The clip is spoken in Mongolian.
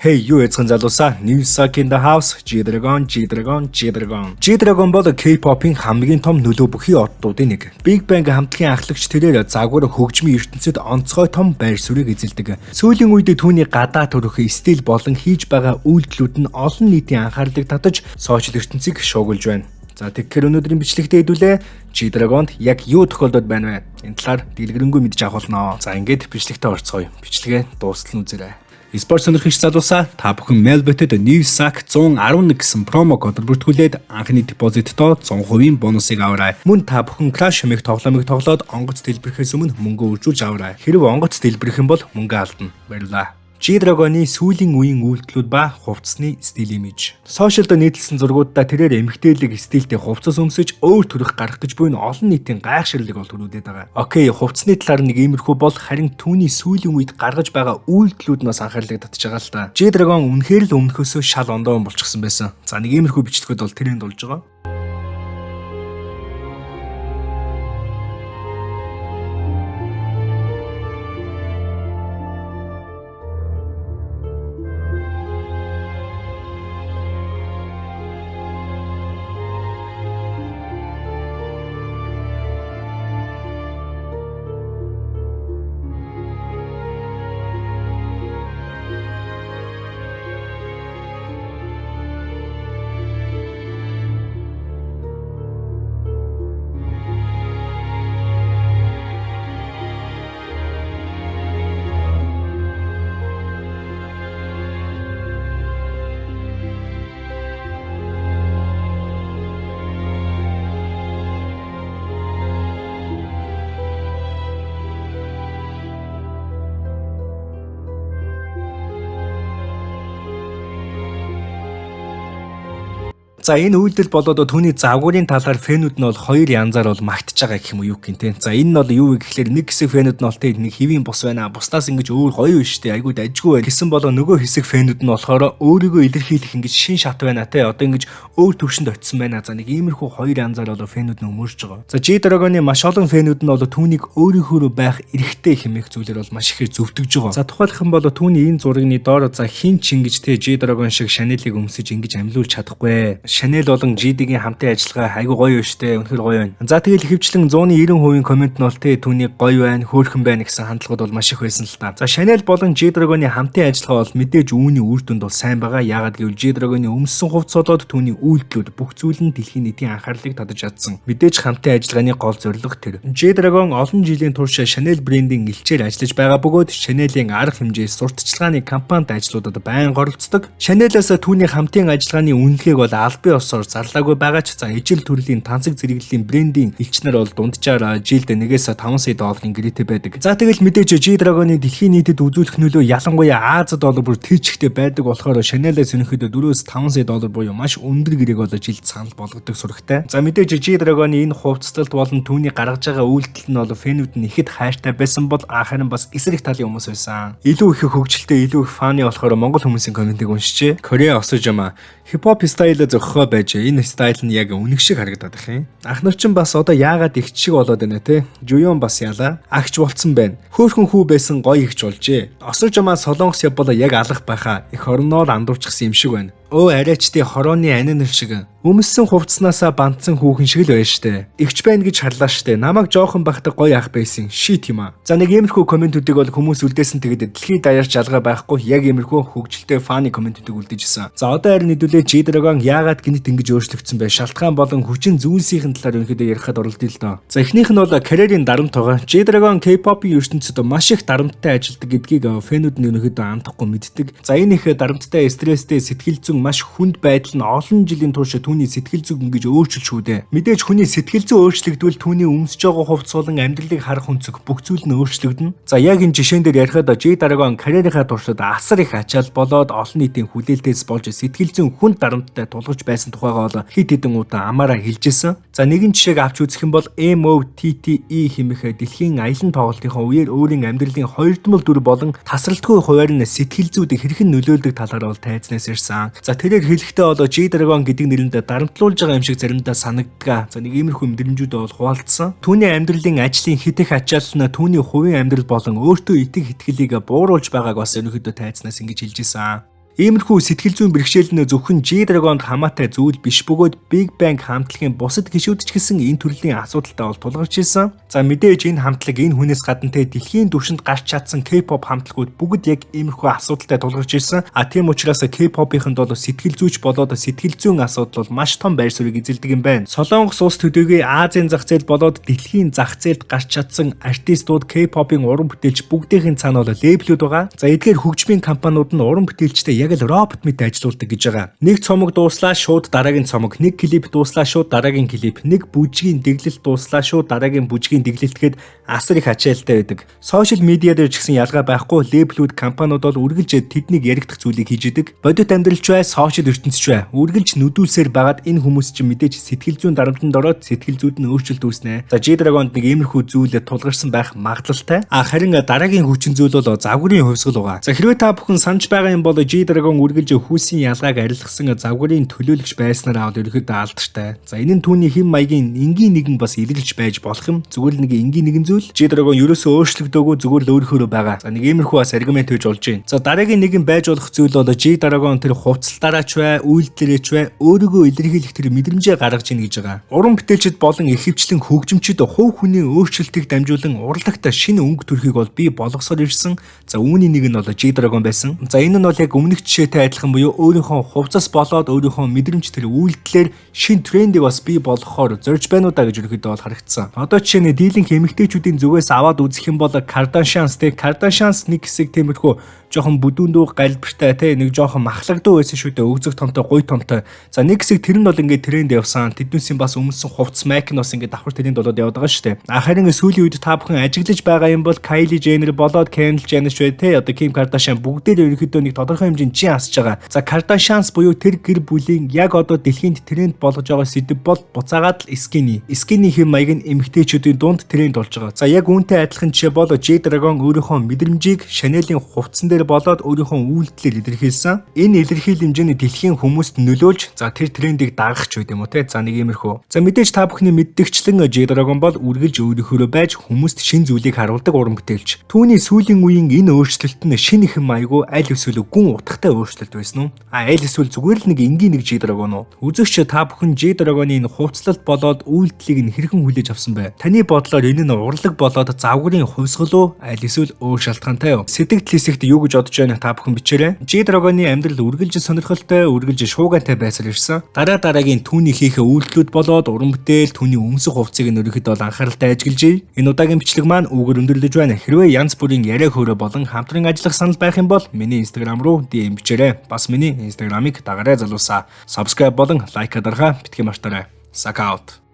Hey, юу яцхан залуусаа, New Suck in the house, G-Dragon, G-Dragon, G-Dragon. G-Dragon бол K-pop-ын хамгийн том нөлөө бүхий оддуудын нэг. Big Bang хамтлагийн ахлагч тэрээр загвар хөгжмийн ертөнцид онцгой том байр суурийг эзэлдэг. Сүүлийн үед түүний гадаа төрөх стил болон хийж байгаа үйлдэлүүд нь олон нийтийн анхаарлыг татаж сошиал ертөнцийг шуугилж байна. За, тэгэхээр өнөөдрийн бичлэгтээ хэдүүлээ G-Dragon-д яг юу тохиолдод байна вэ? Энэ талаар дэлгэрэнгүй мэдж авах болно. За, ингээд бичлэгтээ орцгоё. Бичлэгээ дуустал нь үзээрэй. Спорт сонирхогч залуусаа, та бүхэн Melbet-д NewSack 111 гэсэн промо кодоор бүртгүүлээд анхны депозиттоо 100% бонусыг аваарай. Мөн та бүхэн Crash хэмээх тоглоомыг тоглоод онгоц дэлбэрэхээс өмнө мөнгө үржүүлж аваарай. Хэрв онгоц дэлбэрэх юм бол мөнгө алдана. Баярлалаа. G-Dragon-ы сүүлийн үеийн үйлдэлүүд ба хувцсны стил имиж. Сошиалд нийтлсэн зургуудаа тэрээр эмэгтэйлэг стилтэй хувцас өмсөж өөр төрөх гарах гэж буй нь олон нийтийн гайхширлыг бол төрүүлээд байгаа. Окей, хувцсны талаар нэг иймэрхүү бол харин түүний сүүлийн үед гаргаж байгаа үйлдэлүүд нь бас анхаарлыг татж байгаа л та. G-Dragon үнэхээр л өмнөхөөсөө шал ондоо болчихсон байсан. За, нэг иймэрхүү бичлэгүүд бол тренд болж байгаа. За, энэ үйлдэл болоод түүний загварын талаар fan үүд нь бол хоёр янзаар бол магтаж байгаа гэх юм уу, юу гэх юм те. За, энэ нь бол юу вэ гэхлээр нэг хэсэг fan үүд нь бол те нэг хэвийн бус байна. Бусдаас ингэж өөр гоё биш те. Айгуу дажгүй байна. Гэсэн болоо нөгөө хэсэг fan үүд нь болохоор өөрийгөө илэрхийлэх ингэж шин шат байна те. Одоо ингэж өөр төвшөнд очисон байна. За, нэг иймэрхүү хоёр янзаар бол fan үүд нь өмөрж байгаа. За, G-Dragon-ы маш олон fan үүд нь бол түүнийг өөрийнхөө байх эрхтэй хэмээх зүйлээр бол маш ихээр зөвтгөж байгаа. За, тухайлах юм бол түүний энэ зургийн доор за хин ч ингэж те G-Dragon шиг Chanel-ыг өмсөж ингэж амьлуулж чадахгүй. Chanel болон GD-гийн хамтын ажиллагаа айгуу гоё байна штэ. Үнэхээр гоё байна. За, тэгэл ихэвчлэн 190% comment нь бол те түүний гоё байна, хөөрхөн байна гэсэн хандлагууд бол маш их байсан л та. За, Chanel болон G-Dragon-ы хамтын ажиллагаа бол мэдээж үүний үр дүнд бол сайн байгаа. Яагаад гэвэл G-Dragon-ы өмссөн хувцас болоод түүний үйлдэлүүд бүх зүйл нь дэлхийн нийтийн анхаарлыг татаж чадсан. Мэдээж хамтын ажиллагааны гол зорилго тэр. G-Dragon олон жилийн турш Chanel брендийн элчээр ажиллаж байгаа бөгөөд Chanel-ийн арга хэмжээ, сурталчилгааны кампанит ажлуудад байнга оролцдог. Chanel-аас түүний хамтын ажиллагааны үнэлгээг бол албан ёсоор зарлаагүй байгаа ч за ижил төрлийн тансаг зэрэглэлийн брендийн элчнэр бол дунджаар жилд 1-ээс 5 сая долларын гэрээтэй байдаг. За, тэгэл мэдээж G-Dragon-ы дэлхийн нийтэд үзүүлэх нөлөө ялангуяа Азад бол бүр тэр чигтээ байдаг болохоор Chanel-аас ерөнхийдөө 4-5 сая доллар буюу маш өндөр гэрээг бол жилд санал болгодог сурагтай. За, мэдээж G-Dragon-ы энэ хувцаслалт болон түүний гаргаж байгаа үйлдэл нь бол fan үүд нь ихэд хайртай байсан бол харин бас эсрэг талын хүмүүс байсан. Илүү их хөгжилтэй, илүү их funny болохоор монгол хүмүүсийн comment ыг уншижээ. Кореа осож юмаа. Хипхоп style зөхөхөө байж энэ style нь яг үнэг шиг харагдаад их юм. Ах нар чинь бас одоо яагаад эгч шиг болоод байна те. Жуён бас ялаа. Агч болцсон байна. Хөөхөн хүү байсан гоё эгч болжээ. Осож юмаа Солонгос явбал яг алах байхаа. Их орноор андуурчихсан юм шиг байна. Өө, арайчдын хорооны анин шиг өмссөн хувцснаасаа бантсан хүүхэн шиг л байна штэ. Эгч байна гэж харлаа штэ. Намайг жоохон байхдаа гоё ах байсан. Shit юм аа. За, нэг иймэрхүү comment үүдийг бол хүмүүс үлдээсэн. Тэгээд дэлхийд даяар жалгаа байхгүй яг иймэрхүү хөгжилтэй funny comment үүдийг үлдээжсэн. За, одоо харин хэдүүлээ G-Dragon яагаад гинэт ингэж өөрчлөгдсөн бэ? Шалтгаан болон хүчин зүйлсийн талаар ерөнхийдөө ярихад оролдъё л доо. За, эхнийх нь бол карьерийн дарамт байгаа. G-Dragon K-pop-ийн ертөнцид маш их дарамттай ажилладаг гэдгийг fan үүд нь ерөнхийдөө андахгүй мэддэг. За, энэ их дарамттай, стресстэй, сэтгэл зүйн маш хүнд байдал нь олон жилийн турш түүний сэтгэл зүйг ингэж өөрчилж шүү дээ. Мэдээж хүний сэтгэл зүй өөрчлөгдвөл түүний өмсөж байгаа хувцас болон амьдралыг харах өнцөг бүх зүйл нь өөрчлөгдөнө. За, яг энэ жишээн дээр ярихад G-Dragon карьерийнхаа туршид асар их ачаал болоод олон нийтийн хүлээлтээс болж сэтгэл зүйн хүнд дарамттай тулгарч байсан тухайгаа бол хэд хэдэн удаа амаараа хэлжсэн. За, нэгэн жишээг авч үзэх юм бол MOTTE хэмээх дэлхийн аялан тоглолтынхаа үеэр өөрийн амьдралын хоёрдмол дүр болон тасралтгүй хуваар нь сэтгэл зүйд хэрхэн нөлөөлдөг талаар бол тайзнаас ирсэн. За, тэрээр хэлэхдээ бол G-Dragon гэдэг нэрэнд дарамтлуулж байгаа юм шиг заримдаа санагддаг. За, нэг иймэрхүү мэдрэмжүүд бол хуваалцсан. Түүний амьдралын ажлын хэт их ачаал нь түүний хувийн амьдрал болон өөртөө итгэх итгэлийг бууруулж байгааг бас ерөнхийдөө тайзнаас ингэж хэлж исэн. Иймэрхүү сэтгэл зүйн бэрхшээл нь зөвхөн G-Dragon-д хамаатай зүйл биш бөгөөд Big Bang хамтлагийн бусад гишүүд ч гэсэн энэ төрлийн асуудалтай бол тулгарч ирсэн. За, мэдээж энэ хамтлаг энэ хүнээс гадна те дэлхийн түвшинд гарч чадсан K-pop хамтлагууд бүгд яг иймэрхүү асуудалтай тулгарч ирсэн. А тийм учраас K-pop-ийнхэнд бол сэтгэл зүйч болоод сэтгэл зүйн асуудал бол маш том байр суурийг эзэлдэг юм байна. Солонгос улс төдийгүй Азийн зах зээл болоод дэлхийн зах зээлд гарч чадсан артистууд, K-pop-ын уран бүтээлч бүгдийн цаана бол лейблүүд байгаа. За, эдгээр хөгжмийн компаниуд нь уран бүтээлчтэй яг л робот мэт ажиллаулдаг гэж байгаа. Нэг цомог дууслаа, шууд дараагийн цомог, нэг клип дууслаа, шууд дараагийн клип, нэг бүжгийн дэглэлт дууслаа, шууд дараагийн бүжгийн дэглэлт гээд асар их ачаалттай байдаг. Social media дээр ч гэсэн ялгаа байхгүй, лейблүүд, компаниуд бол үргэлж тэднийг яригдах зүйлийг хийж идэг. Бодит амьдралч бай, social ертөнцч бай. Үргэлж нүдүүлсээр байгаад энэ хүмүүс чинь мэдээж сэтгэл зүйн дарамтанд ороод сэтгэл зүйд нь өөрчлөлт үүснэ. За, G-Dragon-д нэг иймэрхүү зүйлээ тулгарсан байх магадлалтай. А харин дараагийн хүчин зүйл бол загварын хувьсгал байгаа. За, хэрвээ та бүхэн санаж байгаа юм бол G-Dragon үргэлж хүйсийн ялгааг арилгасан загварын төлөөлөгч байснараа бол ерөөхдөө алдартай. За, энэ нь түүний хэм маягийн энгийн нэгэн бас илэрлж байж болох юм. Зүгээр л нэг энгийн нэгэн зүйл. G-Dragon ерөөсөө өөрчлөгдөөгүй, зүгээр л өөрөөхөө байгаа. За, нэг иймэрхүү бас аргумент хийж болж байна. За, дараагийн нэгэн байж болох зүйл бол G-Dragon тэр хувцалтаараа ч бай, үйлдэлээрээ ч бай, өөрийгөө илэрхийлэх тэр мэдрэмжээ гаргаж ийн гэж байгаа. Уран бүтээлчид болон ихэвчлэн хөгжимчид хувь хүний өөрчлөлтийг дамжуулан урлагт шинэ өнгө төрхийг бол бий болгосоор ирсэн. За, үүний нэг нь бол G-Dragon байсан. За, энэ нь бол яг өмнөх жишээтэй адилхан буюу өөрийнхөө хувцас болоод өөрийнхөө мэдрэмж, тэр үйлдэлээр шинэ трендийг бас бий болгохоор зорж байна уу да гэж ерөнхийдөө бол харагдсан. Одоо жишээ нь дийлэнх эмэгтэйчүүдийн зүгээс аваад үзэх юм бол Kardashians, те, Kardashians нэг хэсэг тиймэрхүү жоохон бүдүүндүү, галбиртай, те, нэг жоохон махлагдуу байсан шүү дээ. Өгзөг томтой, гуй томтой. За, нэг хэсэг тэр нь бол ингээд тренд явсан. Тэднүүсийн бас өмсөн хувцас майк нь бас ингээд давхар тренд болоод яваад байгаа шүү дээ. А харин сүүлийн үед та бүхэн ажиглаж байгаа юм бол Kylie Jenner болоод Kendall Jenner ч бай, те, одоо Kim Kardashian бүгдээр ерөнхийдөө нэг тодорхой хэмжээнд жин асж байгаа. За, Kardashians буюу тэр гэр бүлийн яг одоо дэлхийн тренд болгож байгаа сэдэв бол буцаагаад л skinny. Skinny хэм маяг нь эмэгтэйчүүдийн дунд тренд болж байгаа. За, яг үүнтэй адилхан жишээ бол G-Dragon өөрийнхөө мэдрэмжийг Chanel-ийн хувцсан дээр болоод өөрийнхөө үйлдэлээр илэрхийлсэн. Энэ илэрхийлэмж нь дэлхийн хүмүүст нөлөөлж, за, тэр трендийг дагах ч байд юм уу, те. За, нэг иймэрхүү. За, мэдээж та бүхний мэддэгчлэн G-Dragon бол үргэлж өөрийнхөө байж хүмүүст шинэ зүйлийг харуулдаг уран бүтээлч. Түүний сүүлийн үеийн энэ өөрчлөлт нь шинэ хэм маяг уу, аль эсвэл гүн утгатай өөрчлөлт байсан уу? А аль эсвэл зүгээр л нэг энгийн нэг G-Dragon уу? Үзэгч та бүхэн G-Dragon-ы энэ хувцлалт болоод үйлдэлийг нь хэрхэн хүлээж авсан бэ? Таны бодлоор энэ нь урлаг болоод загварын хувьсгал уу, аль эсвэл өөр шалтгаантай юу? Сэтгэгдэл хэсэгт юу гэж бодож байна, та бүхэн бичээрэй. G-Dragon-ы амьдрал үргэлж сонирхолтой, үргэлж шуугантай байсаар ирсэн. Дараа дараагийн түүний хийх үйлдэлүүд болоод уран бүтээл, түүний өмсөх хувцсыг нь ерөнхийдөө бол анхааралтай ажиглажээ. Энэ удаагийн бичлэг маань үүгээр өндөрлөж байна. Хэрвээ янз бүрийн яриа хөөрэ болон хамтран ажиллах санал байх юм бол миний Instagram руу DM бичээрэй. Бас миний Instagram-ыг дагаарай, залуусаа. Subscribe болон like дарахаа битгий мартаарай. Suck out.